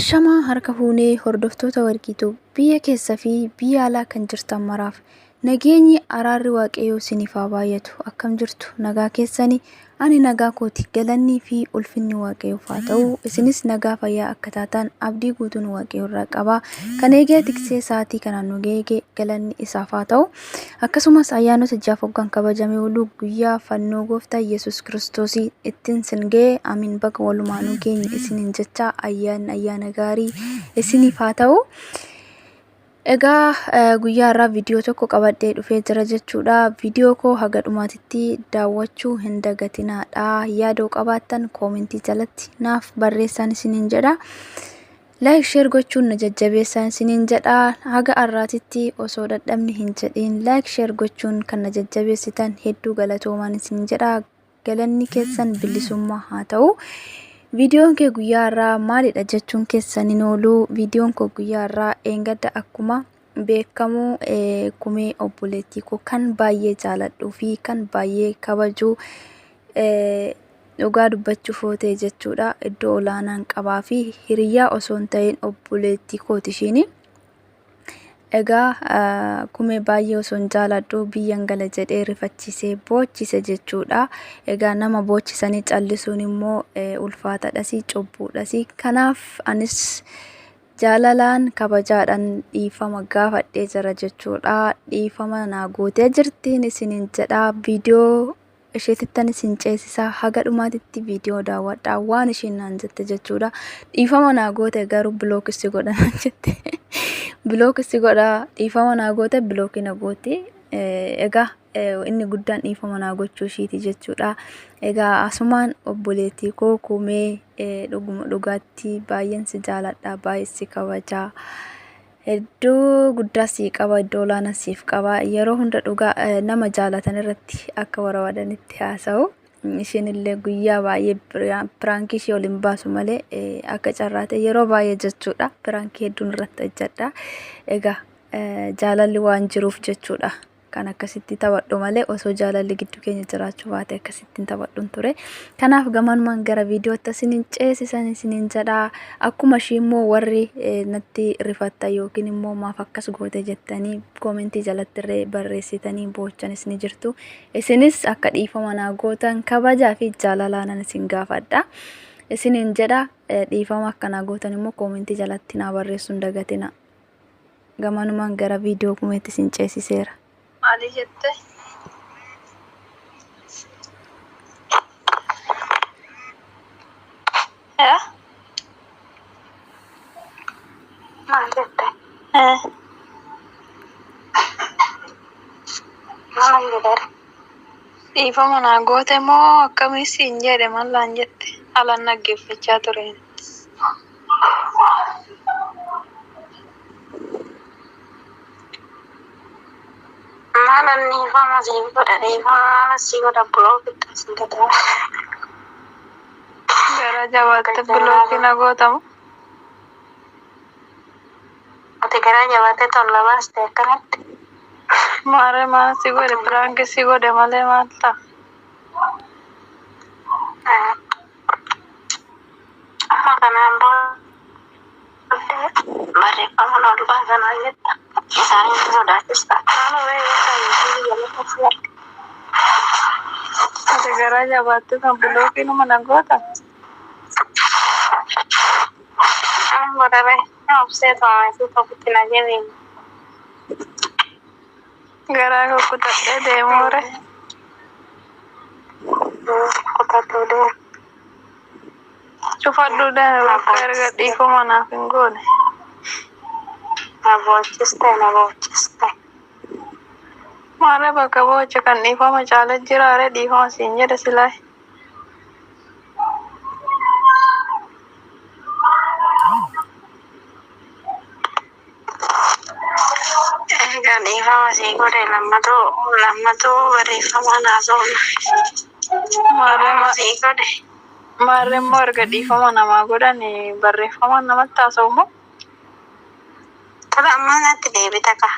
Ashamaa harka fuunee hordoftoota Warqiituu biyya keessa fi biyya alaa kan jirtan maraaf nageenyi araarri Waaqayyoo isiniif haa baay'atu. Akkam jirtu nagaa keessani? Ani nagaa kooti, galannii fi ulfinni Waaqayyoof haa ta'u. Isinis nagaa fayyaa akka taatan abdii guutuun Waaqayyo irraa qaba. Kan eegee tiksee sa'aatii kanaan nu geege galanni isaaf haa ta'u. Akkasumas ayyaanota ji'aaf hoggaan kabajamee oolu guyyaa fannoo gooftaa Yesuus Kiristoosii ittiin sin ga'e amiin baga walumaanuu geenye isiniin jecha ayyaanni ayyaana gaarii isiniif haa ta'u. Egaa guyyaa har'aa viidiyoo tokko qabadhee dhufee jira jechuudha. Viidiyoo koo haga dhumaatitti daawwachuu hin dagatinaadha. Yaadoo qabaattan koomentii jalatti naaf barreessaan isiniin jedha. Laayik sheer gochuun na jajjabeessaan isiniin jedha. Haga har'aatitti osoo dadhabni hin jedhiin laayik sheer gochuun kan na jajjabeessitan hedduu galatoomaan isiniin jedha. Galanni keessan bilisummaa haa ta'u. Viidiyoon kee guyyaa har'aa maalidha jechuun keessan hin oolu. Viidiyoon koo guyyaa har'aa eengadda akkuma beekamu kumee obboleettii koo kan baay'ee jaaladhuu fi kan baay'ee kabaju dhugaa dubbachuuf yoo ta'e jechuudha iddoo olaanaan qabaa fi hiriyyaa osoo hin ta'in obboleettii kooti ishiini. Egaa kumee baay'ee osoon jaaladhu biyyan gala jedhee rifachiisee boochise jechuudha. Egaa nama boochisanii callisuun immoo ulfaatadhasi cubbuudhasi. Kanaaf anis jaalalaan kabajaadhaan dhiifama gaafadhee jira jechuudha. Dhiifama naa gootee jirtiin isiniin jedha. Viidiyoo isheetittan isin ceesisa haga dhumaatitti viidiyoo daawwadhaa waan isheen naan jette jechuudha. Dhiifama naa goote garuu bilook si godha naan jette. Bilook si godha dhiifama naa goote bilookii na goote. Egaa inni guddaan dhiifama naa gochuu ishiiti jechuudha. Egaa asumaan obboleettii koo kumee dhuguma dhugaatti baay'een si jaaladha baay'ee si kabajaa. Hedduu guddaa sii qaba, iddoo olaanaa siif qaba. Yeroo hunda dhugaa nama jaalatan irratti akka barbaadanitti haasa'u. Isheen illee guyyaa baay'ee piraankii ishee waliin baasu malee akka carraa ta'e yeroo baay'ee jechuudha. Piraankii hedduun irratti hojjedha. Egaa jaalalli waan jiruuf jechuudha. Kan akkasitti taphadhu malee osoo jaalalli gidduu keenya jiraachuu baate akkasitti hin taphadhun ture. Kanaaf gamanumaan gara viidiyootti isinin ceesisan isinin jedha. Akkuma ishii immoo warri natti rifattan yookiin immoo maaf akkas goote jettanii koomentii jalatti illee barreessitanii boochanis ni jirtu. Isinis akka dhiifama naa gootan kabajaa fi jaalalaanan isin gaafadha. Isinin jedha dhiifama akka naa gootan immoo koomentii jalatti naa barreessuu hin dagatina. Gamanumaan gara viidiyoo kumeetti isin ceesiseera. Maali jette? Eh? Maal jette? Eh. Maalan jedheera? Dhiifama naa goote moo akkamii siin jedhe mallaan jette? Alan dhaggeeffachaa tureen. Maalan dhiifama siif godha dhiifama maala si godha block itti sin gataa. Gara jabaatte bilookii na gootamu. Ati garaa jabaattee tola baaste akkanatti. Maarree maal si godhe piraanki si godhe malee maal ta'a? Amma kanaan booddee barreeffamaan ol baasanaa jetta. Isaaniin sodaachista. Maaloo bee yoo ta'e jalatti si arga. Ati garaa jabaatte kan bilookii numa na goota? Amma godha bee. Obsee to'amee tokkotti na jabeenya. Garaa koo kutadhee deemuure. Kutadhuu deemu. Cufadhuu deeme bakka erga dhiifama naaf hin goone. Na boochiste na boochiste. Maarree bakka boocha kan dhiifama caale jiraare dhiifama siin jedhe silaa. Egaa dhiifama sii godhe lammatuu lammatuu barreeffamaan haasofna. Maarree Sii godhe. Maarree immoo erga dhiifama namaa godhan barreeffamaan namatti haasa'u moo? Tola ammaa natti deebita ka.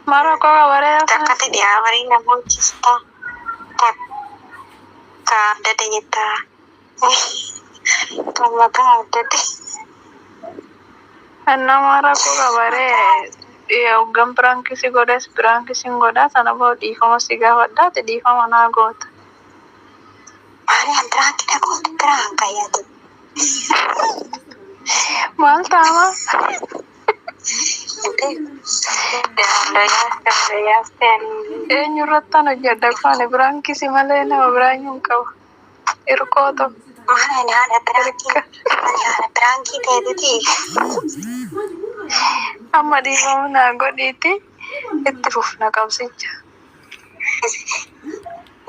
Maal rakkoo qabaree Takkatti dhiyaa barii na boochista. Takka addate jettaa. Kan mataa addate. Nama rakkoo qabaree hoggan piraankii si godhes piraankii sin godhaa sana booda dhiifama si gaafadhaa ati dhiifama naa goota. Maali an piraankii na gootu piraanka yaadu. Maal taama? Eenyu irratti an hojjedha kun piraankii si malee nama biraa hin qabu. Hirkoo tokko. Maali ani haadha piraankii ani haadha piraankii ta'eeti. Amma dhiifama naa godhiiti itti fufna qabsicha.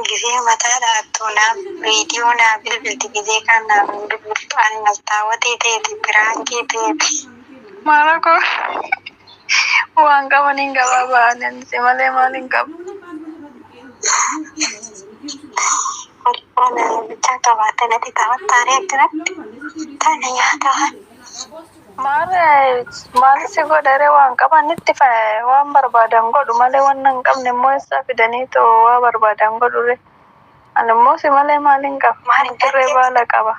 Gisee mataa dhaattu naaf viidiyoo naa bilbilti gisee kan naaf hin bilbiltu ani mastaawwatii ta'eeti piraankii ta'eeti. Maal rakkoo waan qaban hin qabaa ba'anii si malee maal hin qabu. Waan bichaa qabaatte natti taphattaaree akkanatti tana nyaata waan. Maal maal si godharee waan qaban itti waan barbaadan godhu malee waan hin qabne immoo eessaa fidaniitoo waa barbaadan godhure. Ani immoo si malee maal hin qabu. Maal hin Dirree baala qaba.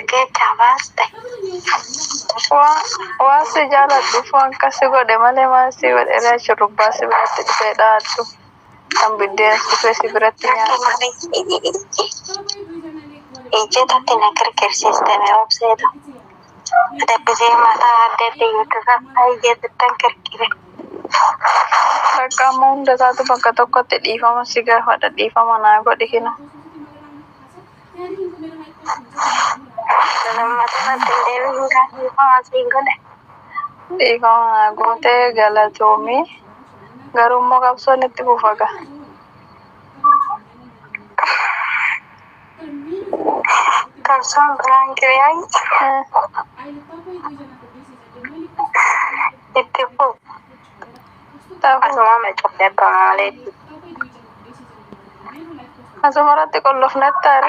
Keechaa baaste. Waan si jaaladhuuf waan akkas si godhe malee maal si godhe shurrubbaa si biratti dhufee dhaaddu. Kan biddeenas dhufee si biratti nyaatu. Ijjatatti na kirkirsiiste na obseetu. Dabbisee mataa adda adda iyyatu ijjattan kirkire. Bakka amma hunda isaatu bakka tokkotti dhiifama si gaafadha dhiifama naa godhi kina. Lammatumatti hin deebiin kan dhiifama siin godhe. Dhiifama naa gootee galatoomii garuu immoo qabsoon itti fufa gaa. Qabsoon biraan kiriyaan itti fufu. Ta'u Asuma macuudhe abbaa malee. asuma irratti qollofnetti aara.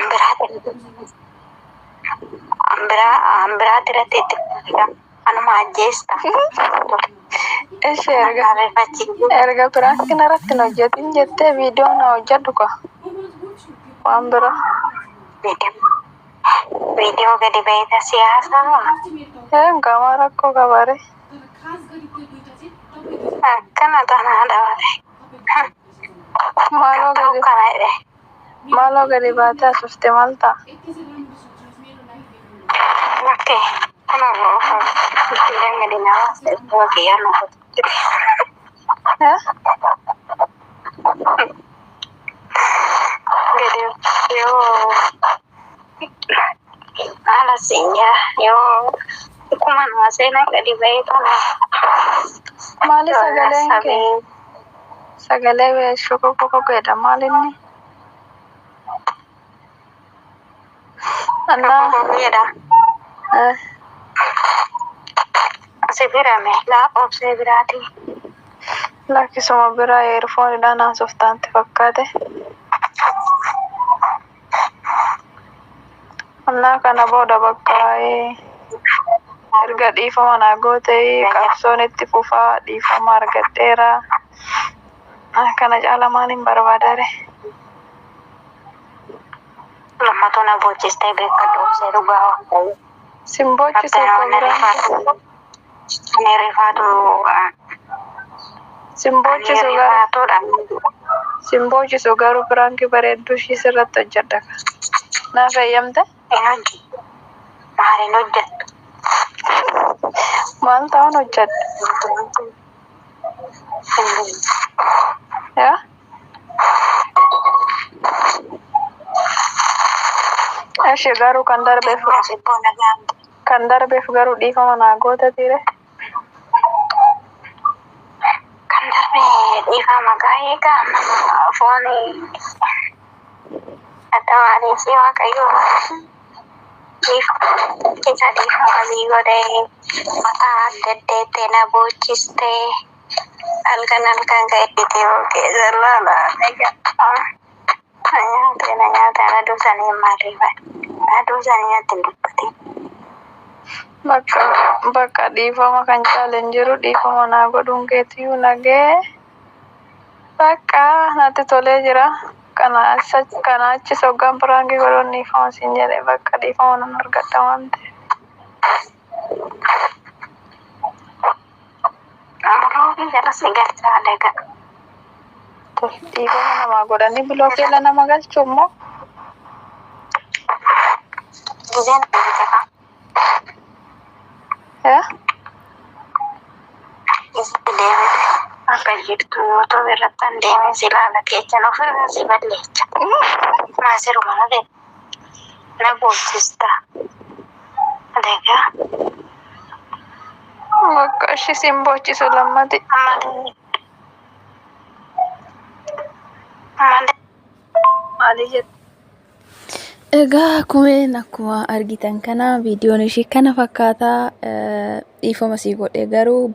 Ambiraa irratti itti fufa. Anuma ajjeesta. Ishee erga Ariifachiisuu. erga piraankiin irratti hin hojjetin jettee viidiyoo na hojjedhu ka waan bira. Viidiyoo gadi ba'eeta siyaasaa. Eegamaa rakkoo qabare. Akkana tanaa dhabate. Maaloo Ta'u gadi kana jedhe. maaloo gadi baatee asuufte maal ta'a? Lakkee kun bilbilaan gadi nama iddoo kiyyaa nu Eh? Gadi yoo haala siinjaa yoo kuma nama seenaa gadi ba'ee tana. Maali sagaleen kee? Sagalee shokokoko jedha maal inni? Annaa Jedha. eh, Si birame laa obsee biraati. lakkisuma biraa eerfoonidhaan haasoftaanti fakkaate. Annaa kana booda bakka erga dhiifama naa gootee qabsoon itti fufaa dhiifama argadheera. Ah, kana caala maaliin barbaadare? Lammattuu na boocistee beekadhu obsee dhugaa waan ta'eef. Sin boochisu Akka koo nama biraan rifaatu. Ani rifaatu. sin Ani boochisu garuu rifaatuudha. sin boochisu garuu piraankii bareedduu ishii sirratti hojjedha. Naaf eeyyamte? Hin hojjetu. Maaliin hojjettu? Maal ta'uun hojjedha? Yaa? Ishee garuu kan darbeef kan darbeef garuu dhiifama naa goota tiire. Kan darbe dhiifama gaa'ee gaama foon adda maaliif waaqayyo isa dhiifama sii godhee mataa adda addeettee na boochistee halkan halkan ka'eetee keessa laala na nyaate na nyaate na duusanii maaliif na duusanii natti hin dubbatin. Bakka bakka dhiifama kan caale hin jiru dhiifama naa godhuun keetiyyuu nagee bakka natti tolee jira. Kana kana achi soggaan piraankii godhuun dhiifama siin jedhe bakka dhiifama nan argadha waan ta'eef. Bilookii jala si galchaa daga. Dhiifama namaa godhanii bilookii jala nama galchu immoo. Gizeen deebite kaa. Gizee deebite. Akka jirtu YouTube irratti an deemee si ilaala keechan ofirraa si balleecha. Naasiruma na beeku. Na boolchista. Daga. Bakka ishii siin boochisu lammati. Amma amma Maali jette? Egaa kumeen akkuma argitan kana viidiyoon ishii kana fakkaataa dhiifama sii godhe garuu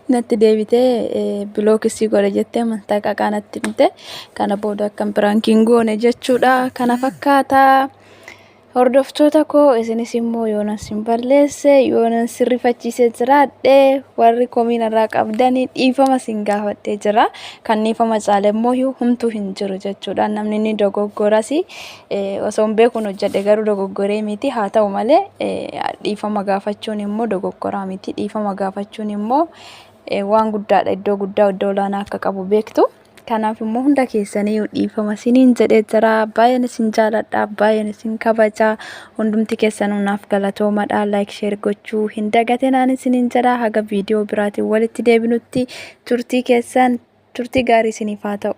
natti deebitee bilookii sii godhe jettee amantaa qaqaa natti himte. Kana booda akkan piraankiin goone jechuudha. Kana fakkaataa. Hordoftoota koo isinis immoo yoonan sin balleesse yoonan sin rifachiisee jiraadhe warri komii narraa qabdanii dhiifama sin gaafadhee jira. Kan dhiifama caale immoo humtuu hin jiru jechuudha. Namni ni dogoggoras osoo hin beekuun hojjedhe garuu dogoggoree miti. Haa ta'u malee dhiifama gaafachuun immoo dogoggoraa miti. Dhiifama gaafachuun immoo waan guddaadha. Iddoo guddaa iddoo olaanaa akka qabu beektu. Kanaaf immoo hunda keessaniyyuu dhiifama isiniin jedhee jira. Baay'een isin jaaladha. Baay'een isin kabaja. Hundumti keessanuu naaf galatoomadha. Like share gochuu hin dagatinaan isiniin jedha. Haga viidiyoo biraatiin walitti deebinutti turtii keessan turtii gaarii isiniif haa ta'u.